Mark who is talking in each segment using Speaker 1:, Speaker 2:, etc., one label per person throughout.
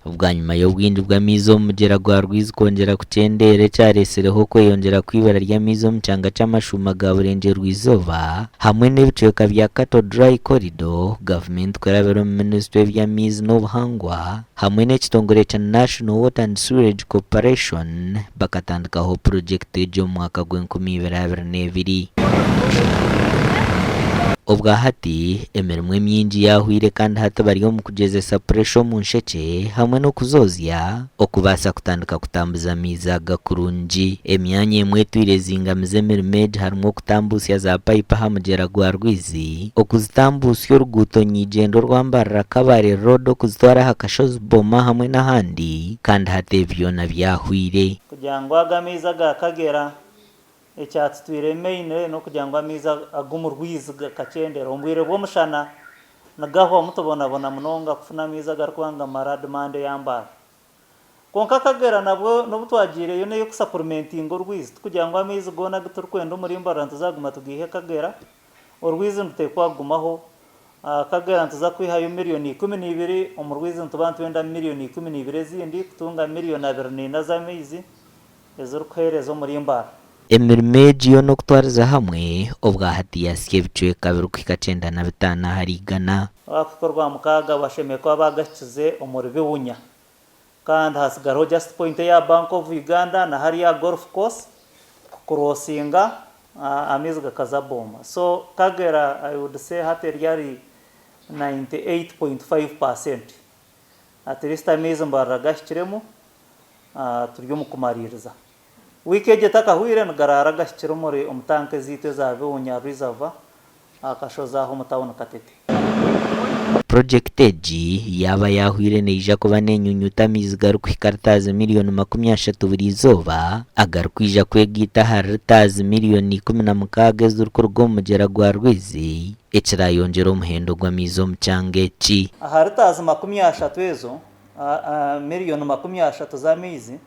Speaker 1: Bwanyima y'obwingi bw'amaizi omu mugyera gwa Rwizi kwongyera kukyendeera ekyaretsireho okweyongyera kw'eibara ry'amaizi omu kyanga ky'amashuuma ga Burengyerwa-izooba hamwe n'ebicweka bya Kato Dry Corridor, gavumenti kurabira omu minisitule y'eby'amaizi n'obuhangwa hamwe n'ekitongore kya National Water and Sewerage Corporation bakatandikaho purogyekiti egi omu mwaka gw'enkumi ibiri abiri n'ebiri. Obwa hati, emirimo emingi yaahwaire kandi hati bari omu kugyezesa puresha omu nshekye hamwe n'okuzoozya okubaasa kutandika kutambuza amaizi aga kurungi. Emyanya emwe etwire ezingamize emirimo egi harimu okutambuutsya za payipu aha mugyera gwa Rwizi, okuzitambuutsya oruguuto Nyeigyenda orwa Mbarara Kabale Road okuzitwara aha Kashozi Boma hamwe n'ahandi kandi hati ebi byona byahwaire.
Speaker 2: Kugira ngu ago amaizi aga Kagera Ekyatutwire mainly n'okugira ngu amaizi ag'omu rwizi gakakyendera. Omu bwire bw'omushana nigahwamu tubonabona munonga kufuna amaizi agarikuba nigamara demand eya Mbarara. Kwonka Kagera nabwo n'obu twagiireyo n'ey'okusapulimentinga orwizi tikugira ngu amaizi goona agu turikwenda omuri Mbarara nituzaguma tugaihe Kagera, orwizi niruteekwa kugumaho. Kagera nituza kwihayo miriyoni 12, omu rwizi nituba nitwenda miriyoni 12 ezindi kutunga miriyoni 24 z'amaizi. Ezirikuheereza omuri Mbarara.
Speaker 1: Emirimo egi yoona okutwariza hamwe, obwa hati yaasya ebicweka birikuhika 95 ahari igana.
Speaker 2: Abakuhika Orwamukaaga bashemereire kuba baagahikize omuri Biwunya kandi hatsigareho just point eya Bank of Uganda na hariya Golf Course kucrossinga amaizi gakaza Booma. So Kagera I would say hati eri ahari 98.5 percent. At least amaizi Mbarara gahikiremu. Turi omu kumariiriza. Wiiki egi etakahweire nigaraara gahikire omuri omu tanka ezaitu eza Biwunya Reservoir aha kashozi aho omu tawuni Katete.
Speaker 1: Purogyekiti egi yaaba yaahweire neija kuba nenyunyuta amaizi garikuhika litaazi miriyoni 30 buri izooba agarikwija kwegaita ahari litaazi miriyoni 16 ezirikuruga omu mugyera gwa Rwizi ekirayongyere omuhendo gw'amaizi omu kyanga eki.
Speaker 2: Aha litaazi 30 ezo, Miriyoni 30 z'amaizi,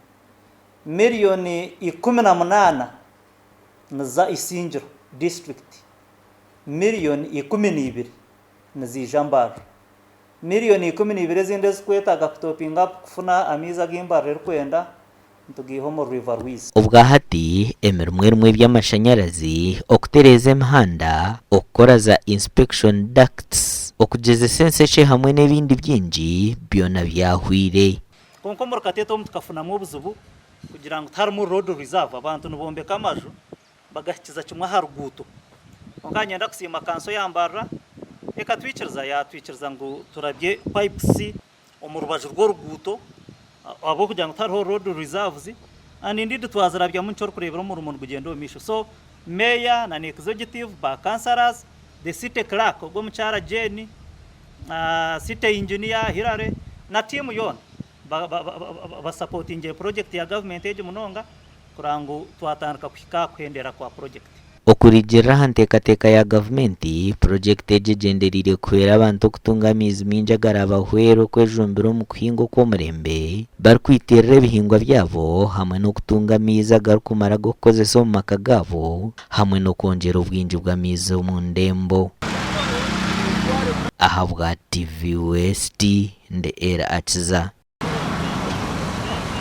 Speaker 2: miriyoni 18 niziza Isingiro disiturikiti, miriyoni 12 niziija Mbarara. Miriyoni 12 ezindi ezirikwetaaga kutopinga apu kufuna amaizi agu Mbarara erikwenda nitugaiha omu River Rwizi.
Speaker 1: Obwa hati emirimo erimu eby'amashanyarazi, okutereeza emihanda, okukora za inspection ducts, okugyezesa enseshe hamwe n'ebindi bingi byona byahweire.
Speaker 2: Kwonka omuri Katete omu tukafunamu obuzibu kugira ngu tiharimu road reserve, abantu nibombeka amaju bagahikiza kimwe aha ruguuto. Kwonka niinyenda kusiima kanso ya Mbarara ekatwikiriza yaatwikiriza ngu turabye pipes omu rubaju rw'oruguuto ahabw'okugira ngu tihariho road reserves and indeed twazirabyamu nikyo orikureebera omurimo nigugyenda omu maisho. So Meeya na n'executive, ba councillors, the city clerk ogwo omukyara Jane, city engineer Hillary na team yoona basapotingire project ya government egi munonga kureba ngu twatandika kuhika aha kuhendera kwa project.
Speaker 1: Okurugiirira aha nteekateeka ya gavumenti, purogyekiti egi egyendereire kuhwera abantu okutunga amaizi maingi agarabahwere okwejumbira omu kuhinga okw'omurembe barikwitirira ebihingwa byabo hamwe n'okutunga amaizi agarikumara ag'okukozesa omu maka gaabo hamwe n'okwongyera obwingi bw'amaizi omu ndembo. Ahabwa TV West, ndi Ella Akiza.